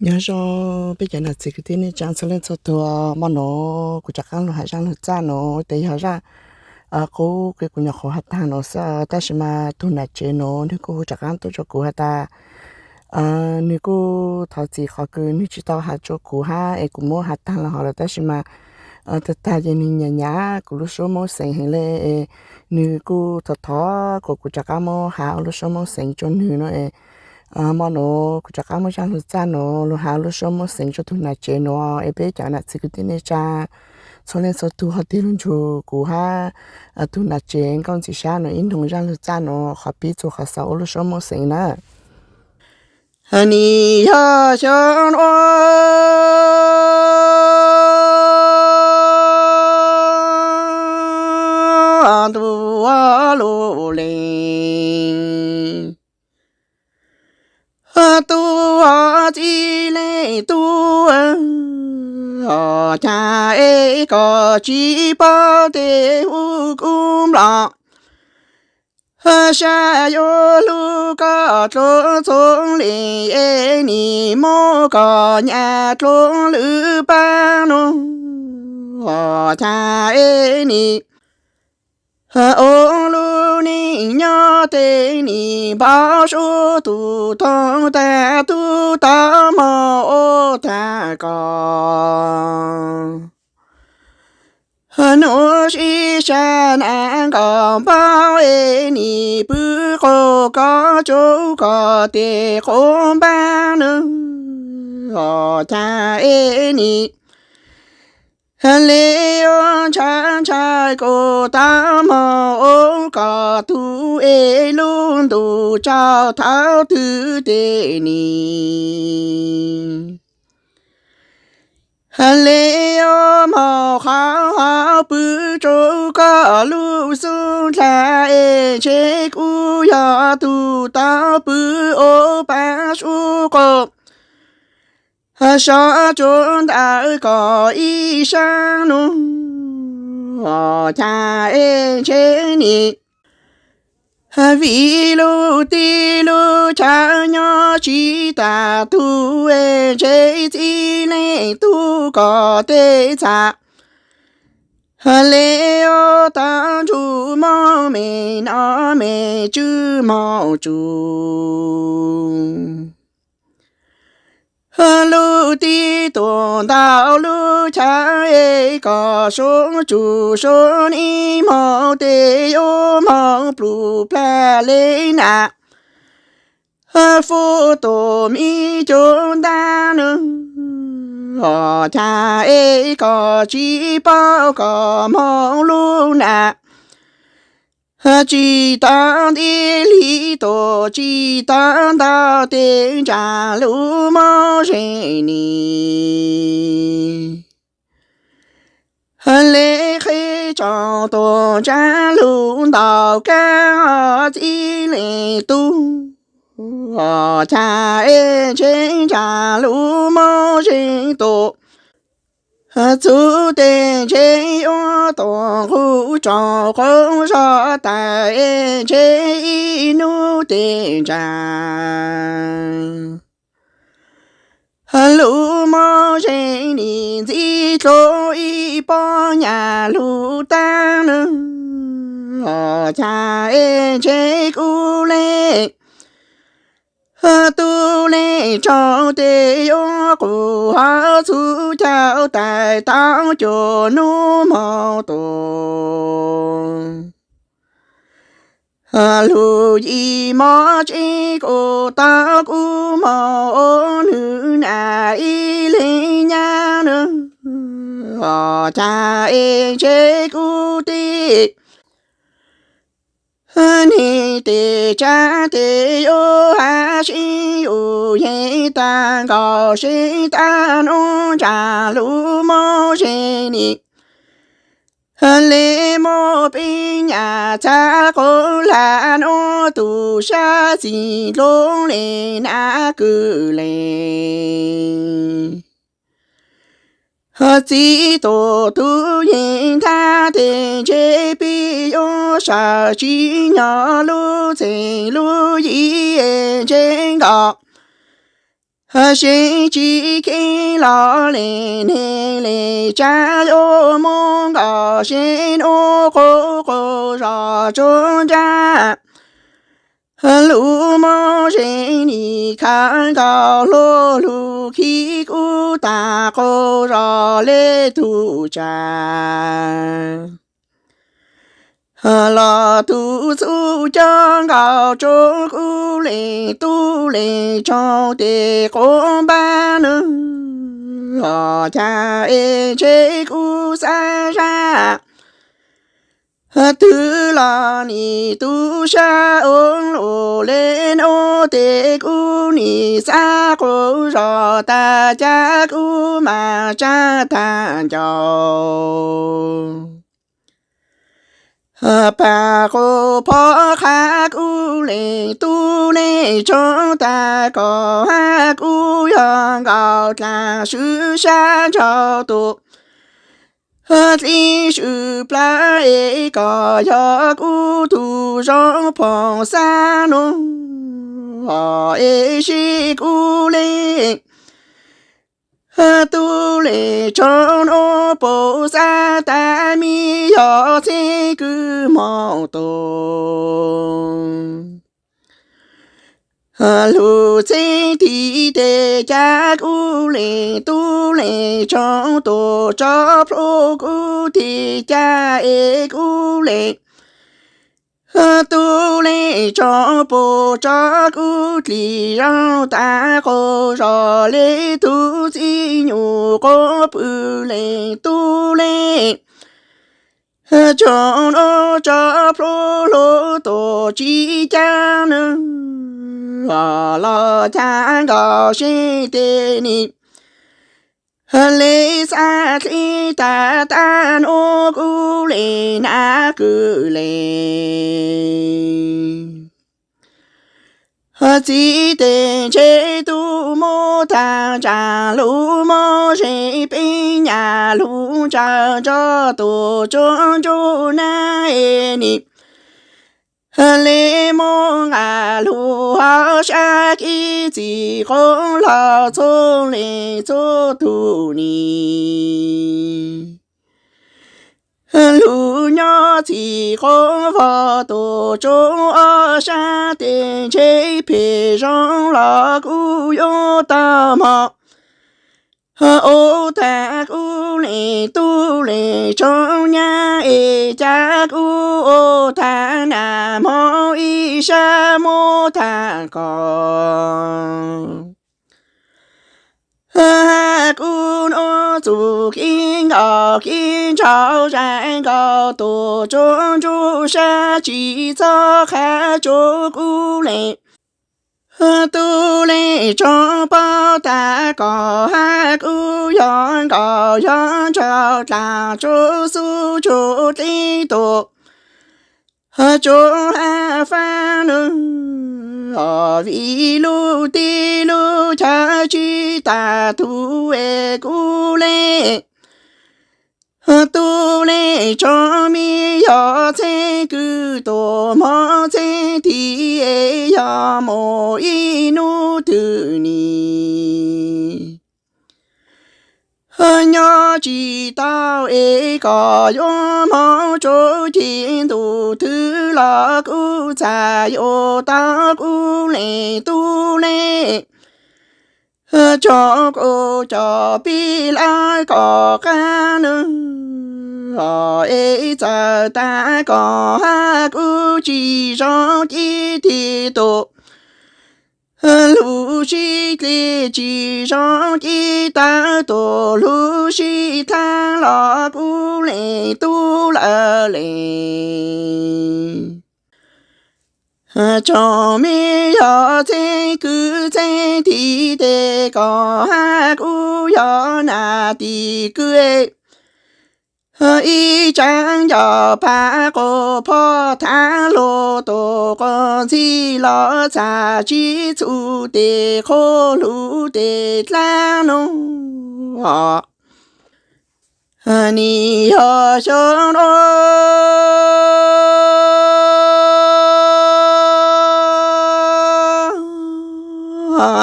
Nyob zoo peb cov nam txiv kwv tij neej tsaa txhua leej txhua tug. Mo nuav kuv rov qaab lug has zaaj lug txaj nuav tes yog zaaj qub kuv nyuam qhuav has taag nuav xwb, tab sis mas tug nam tsev nuav nwg kuj hu rov qaab tuaj rua kuv has tas nwg kuj thov txim qhov kws nwg tsi tau has rua kuv hab es kuv muab has taag lug hov lawm, tab sis mas tag tag ces nwg nyam nyam kuv lub suab Moob Xeem heev le, nwg kuj thov thov kuas kuv rov qaab muab has lub suab Moob Xeem rua nwg nuav. Mo nuav kuv rov qaab muab zaaj lug txaj nuav lug has lub suab Moob Xeem rua tug nam tsev nuav es peb cov nam txiv kwv tij neej tsaa txhua leej txhua tug ho tig lug nrug kuv hab tug nam tsev Nkauj Ntxwv Sab nuav ib nroog zaaj lug txaj nuav qhov pib txug qhov xaus ua lub suab Moob Xeem na. Nim yog xyoo ntuj lug le, tub txib leej tub, cas es koj tsi paub tes hu kuv nplom. Sab yuav lug koj dlua txhob le, es nim muab koj nyam dlua lwm paab nuav, cas es nim ua lub neej nyob tes nim npau suav tug toog tag tub tau moog ua tag koj. Nuav sib sab nam nkaum npaum es nim pw quas koj tsuj koj tes quas npaab nuav, cas es nim le ua ntshaw ntshaw kuas tau moog ua koj tug es lub ntuj tsaus thaum twg tes nim le ua moog qhov hauv pw rua koj lub xub dlawg es ntshe kuv yog tug tau pw ua paab suab quas sov tsuag ntawm koj ib sab nuav, cas es ntshe nim vim lub teb lub chaw nyob tsi tag tug es ntshe txib leej tub koj tej txhaj le ua tau ntsug moog me noj me tswb moog tsug. Lub teb tuam ntau lub chaw es koj sub tsug sub nij moog tes yuav moog plug plag le nam fub tuam me cuab ntab nuav, cas es koj tsi paub koj moog lub nam tsi tau ntib li tuam tsi tau ntau tes ntsa lub mob zeeg nim le qheb tsoom tuam ntsa lub ntaus kab txib leej tub, cas es ntshe ntsa lub mob zeeg tuam txug tes ntshe yuav tuam nqug tsoom qoob zog tas es ntshe ib nub tes ntsa lub mob zeeg nim ntxib dlua ib pob nyam lug taag nuav, cas es ntshe kuv le tub le raug tes yuav qus hov txug caug tais tau cuaj nub moog tuam lug yim mob tsev kuas tau kuv moog ua nwg nam ib leeg nyab nuav, cas es ntshe kuv tej neeg tes tsav tes yuav has sib yug yeej tag nkaus seb tag nub ntsa lub mob zeeg nim le muab peb nyam txhab quas lag nuav tug sab txim dlua le nam kwv le. Txib tuam tub yeej ntab tes ntshe peb yuav sawv tsis nyob lub txheej lub yim es ntshe nkaus Seb tsis kheev los li ne li, tsam yuav muaj nkauj seb hnub qaug qaug zos tsuag ntsag. Lub mob ze nim khav nkaus hluas lug khib kub tag qaug zos li tug tsav. Los tug txuj coj nkaus rua kuv le tub le tsaug tes quav npab nws, los cas es ntshe kuv xav zaj twg los nim tu sab ua luaj le hnub tes kuv nim xav qaug zos tag cas kuv mas tsa tag ncaus. Pab qaug phob qha kuv le tub le tsaug tag kom hab kuv yog nkaus dlaag swb sab nraug tus dlib swb plab es kom yog kuv tug zoo phoom xab nuav es seb kuv le tub le tsaug nuav puas xav tag mi yog txheeb kws moog tuag. Lug txheeb tig tes cas kuv le tub le tsaug tuag tso plhuav kuv tig cas es kuv le tub le tsaug puas tso kuv dlig zoo tag qaug zos le tug txiv nyuj quav pw le tub le tsaug nuav tso plhuav hluas tuag tsis cab nws los cas nkaus seb tes nim le xav dlib tag tag nuav kuv le nab kws le. Txiv tes ntshe tub muab tag ntsa lug mob ze peb nyam lug ntsa nrog tus tsuag ntsuag nab es nim le muab nqa lug hov sab kib txiv quav los txhua le txhua tug nim lug nyob txiv quav vog tus tsuag ob sab tes ntshe phem zoo los kuv yuav tau moog ua tag kuv le tub le tsaug nyab es cas kuv ua tag nam moog ib sab muab tag kos. Hab kuv nuav txuj kib nkaus kib ntsauv zais nkaus tus tsuag ntsuag sab tsis txhob qha tsuag kuv le tub le tsaug paub tag kos hab kuv yog nkaus yog ntsauv dlaag tsuag xub tsuag dlib tus tsuag hab faab nws os vim lub teb lub chaw tsis tag tug es kuv le tub le tsaug mi yog txheeb kws tuag moog txheeb tig es yog mus ib nub twg ni nyob tsis tau es kom yuav moog tsuag ci ntu twg los kuv txhaj yuav tau kuv le tub le tsaug kuv cov pib lawv kom qab nws os es txawm tag kos hab kuv tsis zoo ci tig tus lub sib dlib tsis zoo ci tawm tus lub sib thaab los kuv le tub lawm le tsaug mi yog txheeb kws txheeb tig tes kos hab kuv yog nam tim kws ib tsaab nco pab quas phoj thaab luag tus quas ntxhib los txhaj tsis txhum tes qhuab lug tes dlaab nuav nim yog xyoo nuav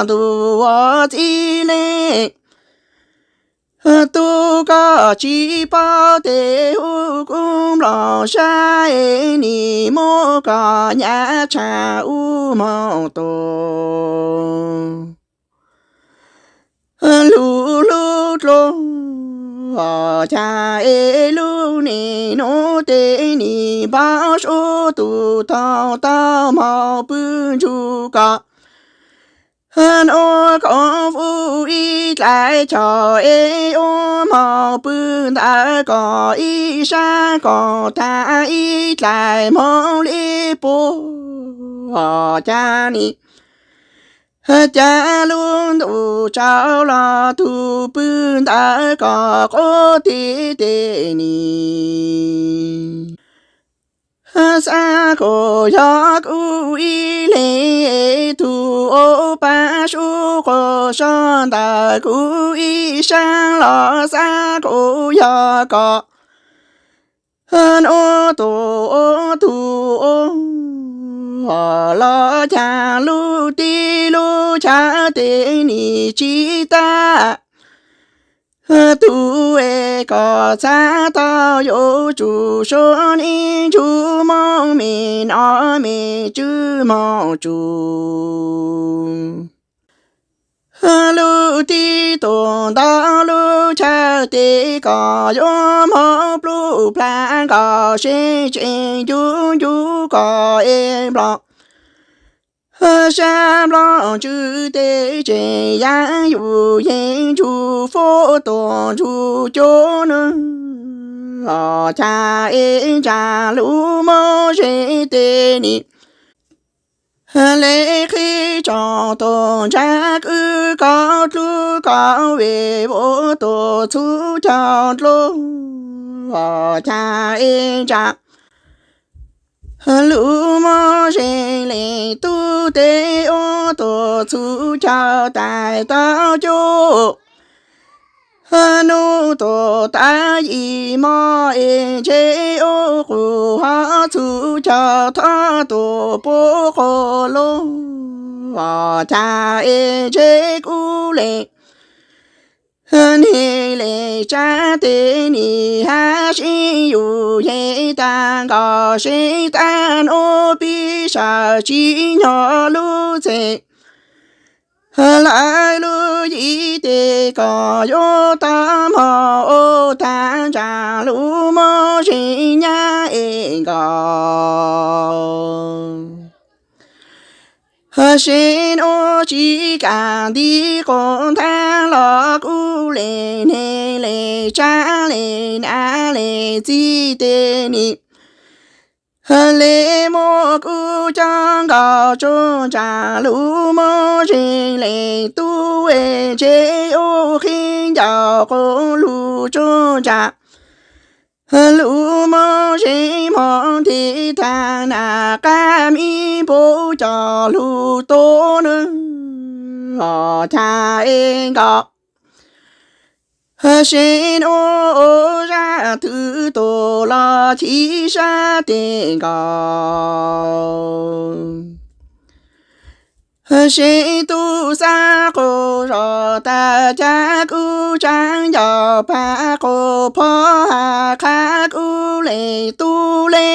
tus txiv leej tub, koj tsis paub tes hu kuv nplooj sab es nim muab koj nyav tshaj ub moog tus lug hlub dlua cas es lub neej nuav tes nim npau suav tus thaub tau moog pw ntsug koj nuav koom fwj ib dlaim choj es ua moog pw ntawm koj ib sab koj tag ib dlaim moog li puag cas nim ca lub ntuj tsaus los tug pw ntawm koj quav teb tes nim xav kuj yog kuv ib leeg tug ua pab sub quas sab ntawm kuv ib sab los xav kuj yog koj nuav tus ua tug ua los cas lub teb lub chaw tes nim tsis tag tug es koj txhaj tau yuav tsum suav neej ntsug moog me noj me tswv moog tsum lub teb tuaj ntau lub chaw tes koj yuav moog pluj plag nkaus seb tseem ncu ncu koj es nplooj sab nplooj tswv tes tseem yaaj yug yeej ntsug fuab tuaj ntsug cov neeg los cas es ntsa lub mob zeeg tes nim le qhib tsoom tuaj ntsa kwv koj dlub koj vej vuv tuaj txhub caug dlua los cas es ntsa lub mob zeeg leej tub tes ua tuaj txhub caug tais tau cuj nub tuaj tau yim mob es ntshe ua qus ho txhub caug thov tuaj puab quas lub los cas es ntshe kuv le neeg le tsav tes nim hab sib yug yeej tag nkaus seb tag nuav pib sawv tsis nyog lub txheej lawv lub yim tes koj yuav tau moog ua tag ntsa lub mob zeeg nyab es nkaus seb nuav tsis kam nti quas nthab los kuv le neeg le tsav le nam le txiv tes nim le muab kuv coj nkaus tsuj ntsa lub mob zeeg leej tub es ntshe ua qhib ncaus quas lug tsuj ntsa lub mob zeeg moog nti tag nam qab mi npua coj lug tuab neeg los cas es nkaus seb nuav ua zaj twg tuaj los chim sab tes nkaus seb tub xav quas zog tag cas kuv tsaab ncaus pab quas phob has qhab kuv le tub le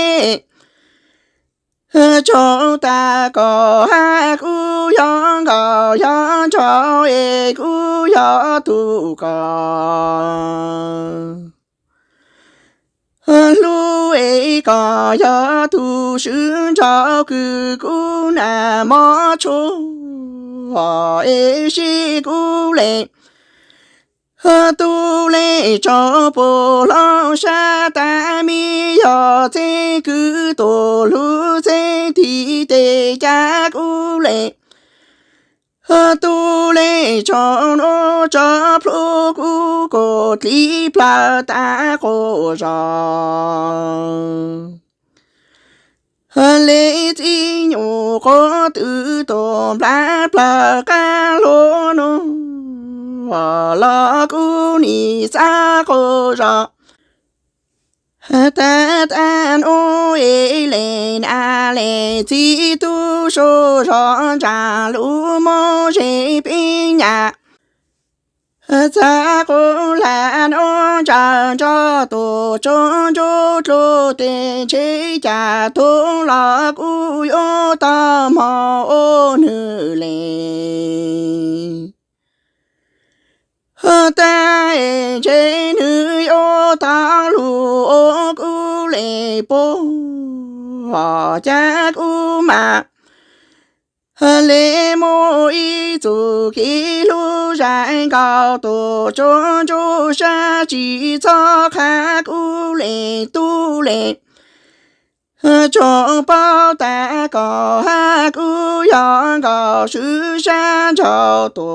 tsob tag koj hab kuv yog nkaus yog ntsauj es kuv yog tug koj hlub es koj yog tug swv nraug kws kuv nam mob tshua es seb kuv le tub le tsob puab hlob sab tag mi yog txheeb kwv tuaj lug txheeb tiv tes cas kuv le tub le tsob nuav tsob plhu kuv kuj dlib plawg tag quas zog le txib nyuj quas twm tuaj nplaj plawg qab hlua nuav los kuv nim xav quas zog Tag tag nuj es le na le txiv tub sua zog ntsa lub mob ze pib nyam. Txav quv lam nuj ntsa nrog tus tsov ntsuab dlua tes ntshe cas thub los kuj yuav tau mos ua nws le. Tag es ntshe nws yuav tau lus ua kuv le puag, cas kuv mam le muaj ib txuj kev hlub zais nkaus tus tsov ntsuab sab tsis txhob qha kuv le tub le. Tsoom paub tas kom hab kuv yog nkaus swb sab nraud tus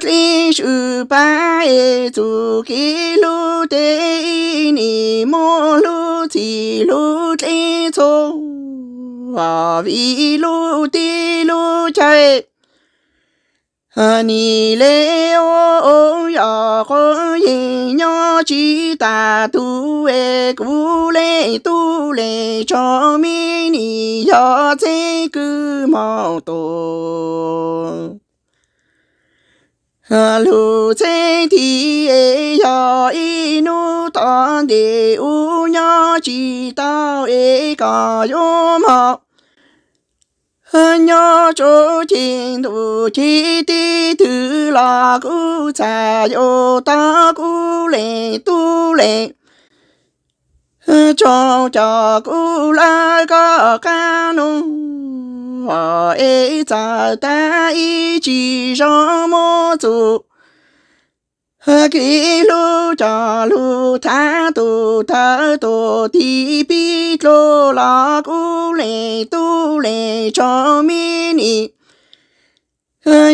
dlib swb pab es txuj kev hlub teb ib nim muaj hlub txhij hlub dlib txhua, vim lub teb lub chaw nim le ua yog quav yeej nyob tsis tas tug es kuv le tub le tso me nim yog txheeb kwv mob tus lug txheeb tim es yog ib hnub tom ntej ub nyob tsis tau es kom yuav mob nyob tsuj ci ntuj ci tib twg los kuv txhaj yuav tau kuv le tub le tso cov kuv lawv koj qab nuj es txawm tas ib tsis zoo muab txuj kev hlub coj lug thav tus thawj tus tim pib dlua los kuv le tub le tso me nim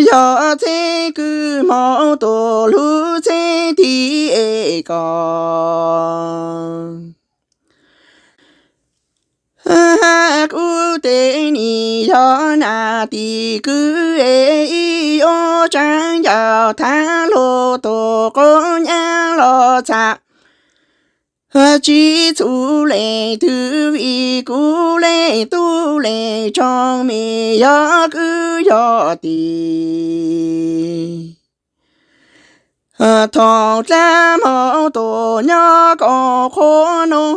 yog txheeb kwv mob tus lug txheeb tim es kom hab kuv tej nim yog nas tim kwv es ib yuav tsaab ncaws thav lug tus quav nyab los txhaj tsis txhum le twg vim kuv le tub le tso me yog kwv yog tim thaum dlaab mob tus nyob kom qhuav nuj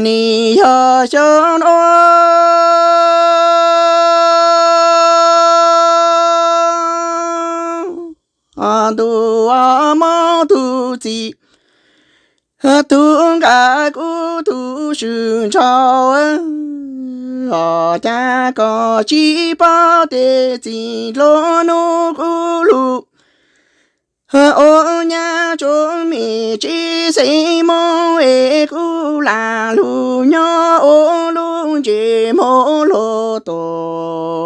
nim yog xyoo nuav ntuj mob tug txim tug nqaij kuv tug swm ntshaus os cas koj tsis paub tej txim dlua nuj kuv lug ua nyab tsuas me tsis xeeb mob es kuv lam lug nyob ua lub ntsej muag luag tus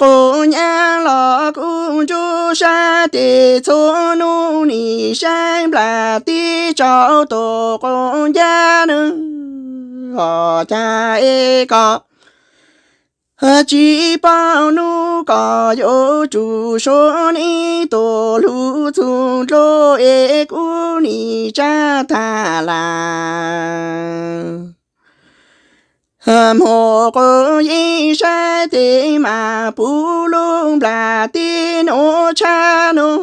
quav nyab los kuv ntsuab sab tes txhua nub nim saib nplas tib tsaus tus quav ncaj nws os cas es koj tsis paub nub koj yuav tsum suav neb tus lug txug dlua es kuv nim tsa tag lawm. Muaj quav yeeb saib tes mas puv lub nplas tib nuav tshab nuav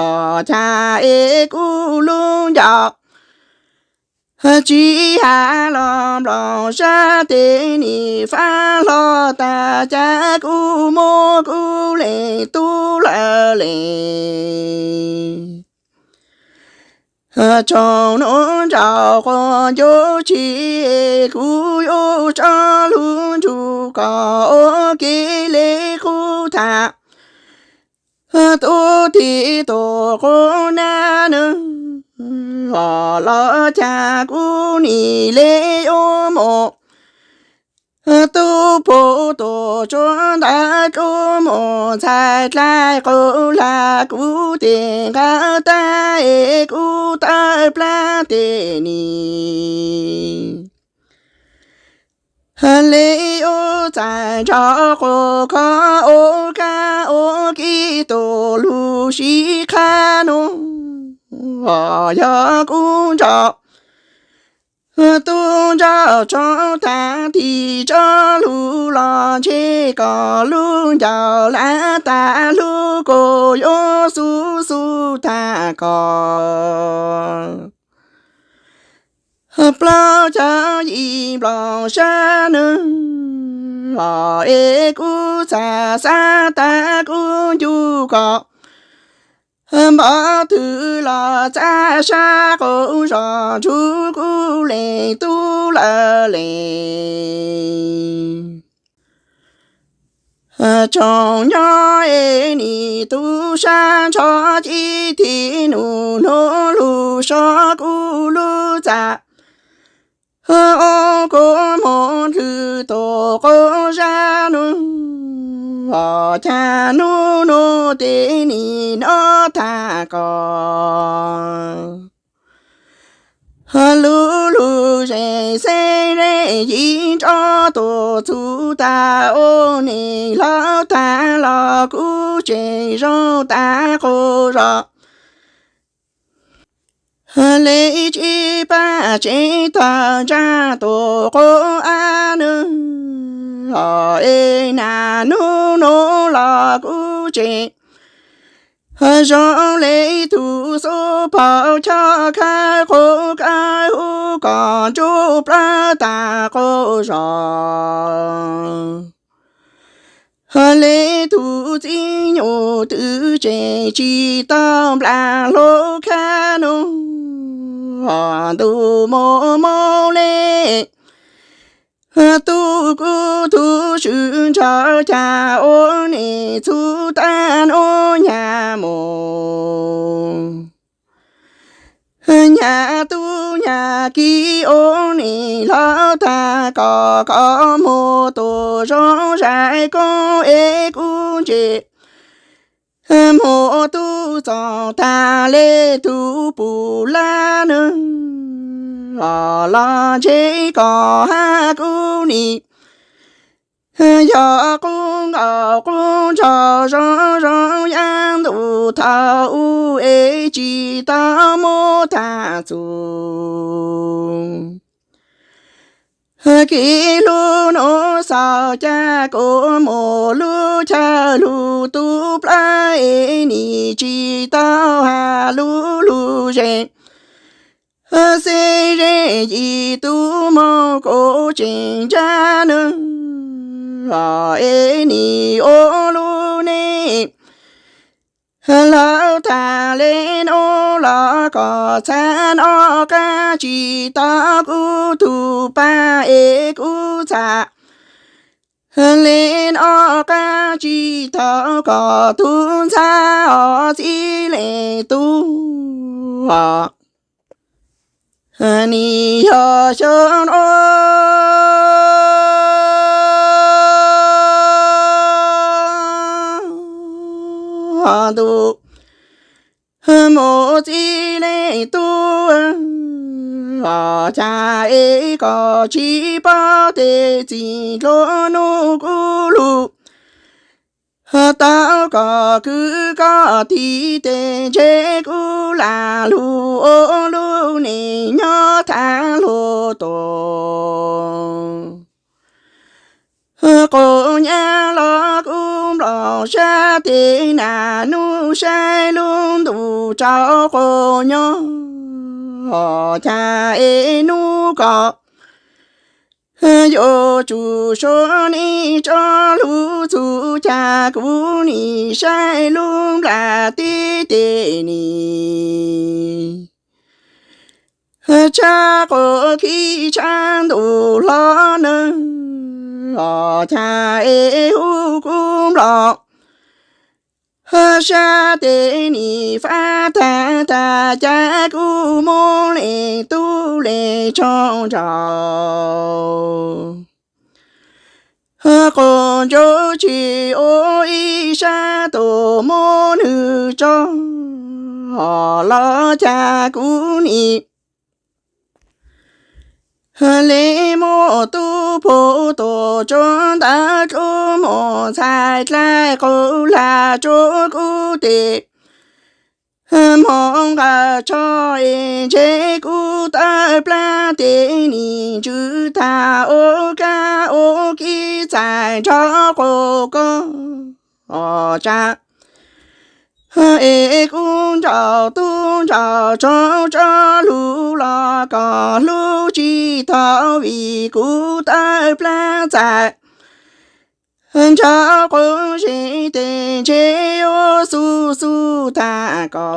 os cas es kuv lub ncauj tsis has los nplooj sab tes nim fab hlo tas cas kuv muab kuv le tub lawm le tsaus nuav nraug quas ncuv tsi kuv yuav tso lug ntsug koj ua kev le qub tham tub tim tus quav nab nws os los cas kuv nim le yuav mus tub puv tus tsuav ntawv dlua mus ntxhais dlaim quas lag kuv tes nqa tag es kuv tawm plab tes nim le yuav txais nrho quas khob ua kab ua kib tuaj lug sib qhab nuav, yog kuv nrog tub nrog tso tag tis tso lug los ntshe kom lub ncaus lab tas lub kuj yuav xub xub tag koj. Plaub caug yim nplooj sab nws, es kuv txhaj xav tas kuv ncu koj, npaum twg los txav sab qaug zog ntsug kuv le tub lawm le. Tsoom nyob es nim tub sab ntsho ci tig nus hnub lug so kuv lub txaj, ua kuv moog lwg tug quas zab nub, cas nub nub tes nim nov tag koj. Lub lug zes xeb zeb yim nrov tuaj txug tag ua nim hlawv tag los kuv tseem zoo tas quas zog. Le tsib pab tsev tawg ntsa tuaj quas av nws, es nag nub nub los kuv tseem zoo le tug xub phaum choj khawb quas kawg huv kom ntsuj plawg tag quas zog. Le tug txiv nyuj twb tseem tsis tau nplas hlo khab nub, ntuj mob mob le. Tub kuv tug swm ntshaw cas ua nim txhub tag nub nyag mus. Nyag tub nyag kiv ua nim hlawv tag koj, koj moog tuaj zoo zais koob es kuv ntse moog tub txog tag le tug pum lab nws, los ntshe koj hab kuv nim yog qub nkaus qub ntsog zoo zoo yaav ntuj thaum ub es tsis tau mob tag txug. Kev hlub nuav xaus cas kuv mus lub chaw lug tu plawg es nim tsis tau has lub lug zes. Xeb zeb yim tub moog kuv tseem ntsab nws, es nim ua lub neej hlawv tag le nuav los koj txhaj noj qab tsis tau kuv tug pab es kuv txhaj le noj qab tsis tau koj tug ntxhab os txiv le tub. Nim yog xyoo nuav ntuj mus txiv le tub, cas es koj tsis paub tes txim dlua nuav kuv lug tau koj kwv koj tig tes ntshe kuv lam lug ua lub neej nyob tag luag tuag. Quas nyab los kuv nplooj sab tes nag nub saib lub ntuj rau quas nyob, cas es nub koj yuav tsum sua neej tso lug txug cas kuv nim saib lub nplas tib teg nim tshab quas khib tshab ntuj hlo nws, cas es hu kuv nplooj sab tes nim fab tag tag cas kuv moog le tub le tsoog nraug. Quas ntsuj tsis ua ib sab tuaj moog nwg tso los cas kuv nim le muab tub pug tuam tsuag ntawv dlub mus ntxhais dlaim qus hla tsuag kub tes. Hmoov nqa tsho es ntshe kub tawg plab tes nim ntsws tag ua kab ua kib txais nrov quas koj tsa. Es kub nraus tub nraus tsob tsob lug los kom hlub tsis tau vim kub tawg plab txais nrov quas zes tes ntshe yuav xub xub tag ko.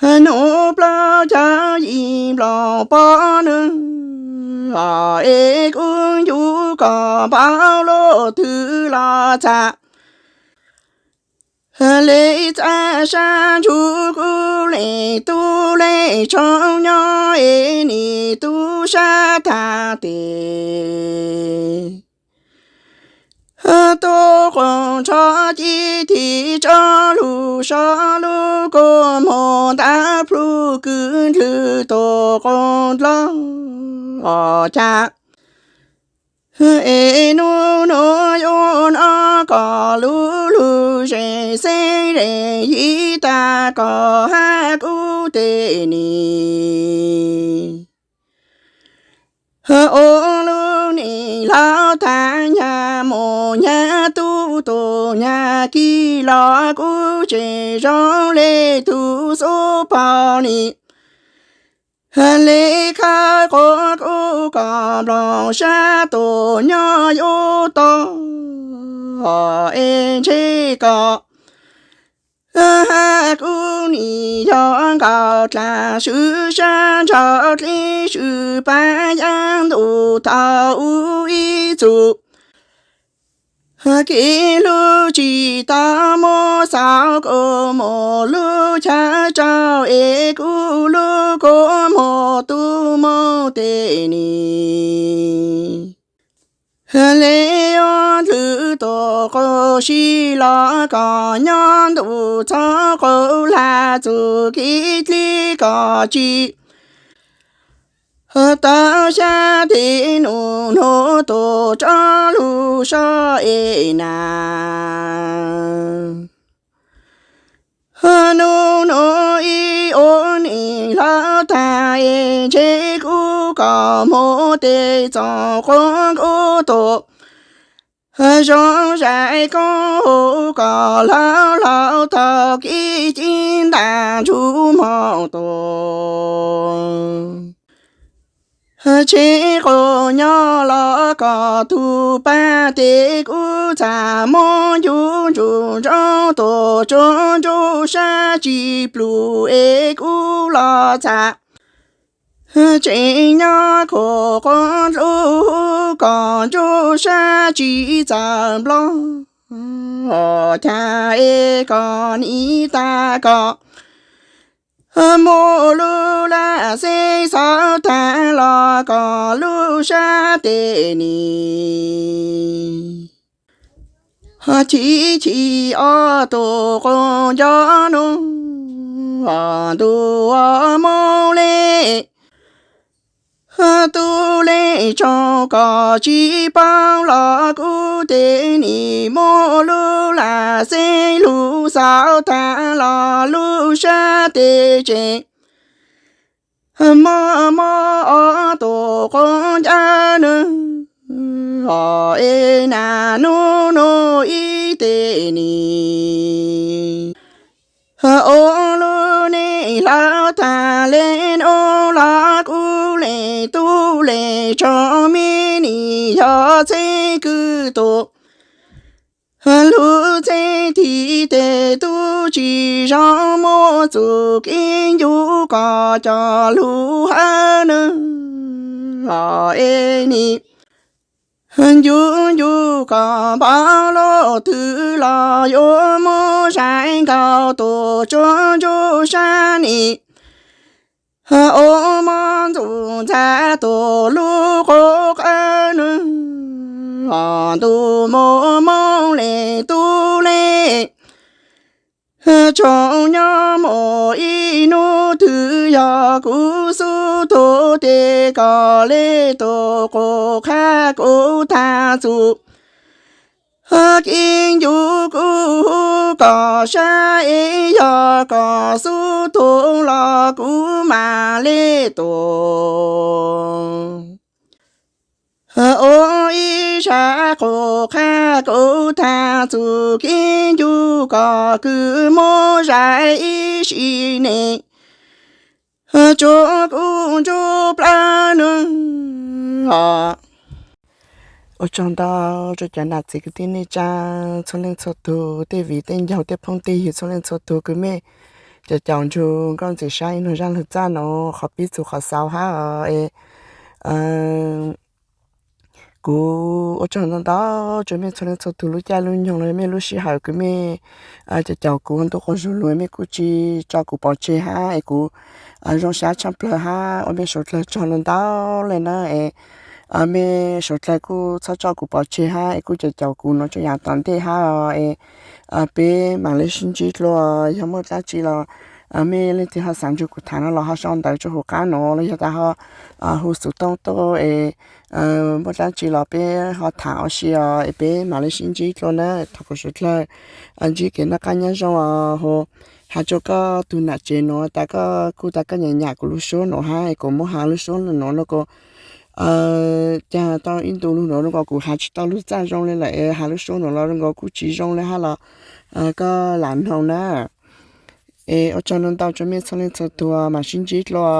Hnub plaub caug yim nploos poj nwg, es kub ncu kom npaum luaj twg los txham. Le txaj sab ntsuj kub le tub le tshoob nyob es nim tub sab tag tes. Tub qoos nrho ci thim tsob lug sob lub kua muag ntab plhu kwv ndlwg tub qoos dlog os cas. Es nub nub yuav noj kom lub lug zes xeeb zes yib tag kom hab kub tes nim. Ua lub nim laub tag nyag mus nyag tub tus nyag kis los kub tseem zoo le tug xub phau nim. Le khawb quas kub kom nploos sab tus nyob yuav tau es ntshe kom hab kub nim yog nkaus dlaag swb sab nraug dleb swb pab yaab ntuj thaum ub ib txug. Kev hlub tsis tau muab xaus kua muag lub chaw rau es kub lub kua muag tub moog tes nim. Le yuav ndlwg tus quas si los kom nyob ntuj txhob quas hla txug kev dleb kom tsis tau xyab tes nub nub tus tsob lug sob es na. Nub nub ib ua nim laub tag es ntshe kub kom muag tes txoom quas kub tus zoo zais koob hu kom laub laub thaum kev ci ntaag ntsuj moog tus. Tsheb quas nyob los kom tug pab tes kub txham muab ncu ntsuj ntsoo tus tsuag ntsuj sab tsis plug es kub los txham. Tseem nyob khuam quas dlub kom ntsuj sab tsis txawm nploog. Cas es kom nim tag kom muaj lub laj xeb xauv tag los kom lub sab tes nim. Chim chim ob tug quas nco nub ntuj moog le tub le tsoog kom tsis paub los kub tes nim muaj lub laj xeb lug xauv tag los lub sab tes tseem mob mob ob tug quas ncav nub os es na nub nub ib tes nim. Ua lub nim laub tag le nub los kub le tub le tsoog me nim yog txheeb kwv tus lub txheeb thim tes tub tsis zoo muab txuj kev ncu kom cov lug hawb nub os es nim. Ncu ncu kom npaum luaj twg los yuav muab zais nkaus tus tsuag ntsuj sab nim. Ua mob ntxuj ntxav tus lub quas qawb nub os ntuj moog moog le tub le Tsoom nyab mus ib hnub twg yog kuv xub thawj tes kom li tus qub qhab kuv thaj txug, kev ncu kuv hu kom sab es yog kom xub thawj los kuv mam li tuaj ua ib sab qub qhab kuv thaj txug, kev ncu kom kwv muab zais ib sim neej, tsuav kuv ntsuj plawg nug. Ua tsaug ntau rau cov nam txiv kwv tij neej tsa txhua leej txhua tug, tej viv tej ncaus, tej phooj tej ywg txhua leej txhua tug, kwv mej cov caum nrug Nkauj Ntxwm saib ib nug zaj lug txaj nuav qhov pib txug qhov xaus hab os. Kuv ua tsaug ntau ntau rau mej txhua leej txhua tug lub caij lub nyoog los mej lub sij hawm, kwv mej cov caum kuv ntuj quas zug lug, mej kuj tsi tso kuv pov tseg hab es kuv zoo sab tshaj plawg hab ua mej suav dlawg tsaug ntau ntau le na. Es mej suav dlawg kuj txhob tso kuv pov tseg hab es kuj caum caum kuv nuav tso yav tom ntej hab os. Es peb mam li sib ntsib dlua, yog muaj dlaab tsi los mej leej twg ho xaav nrug kuv tham no los ho sau ntawv rua huv qab nuav los yog tas ho hu xov tooj tuaj es muaj dlaab tsi los peb ho tham ua si os, es peb mam li sib ntsib dlua na. Thov kuv suav dlawg ntsib kev noj qab nyob zoo os. Hu has rua koj tug nam tsev nuav tas koj kuj tas koj nyam nyam kuv lub suab nuav hab es kuv muab has lub suab nuav nuav ko caag tau ib ntu lug nuav nuav ko kuv has tsi tau lug txaj zoo le lawm es has lub suab nuav los zoo nkaus kuj tsi zoo le hab los koj lam noog na. Es ua tsaug ntau ntau rua mej txhua leej txhua tug, mam sib ntsib dlua.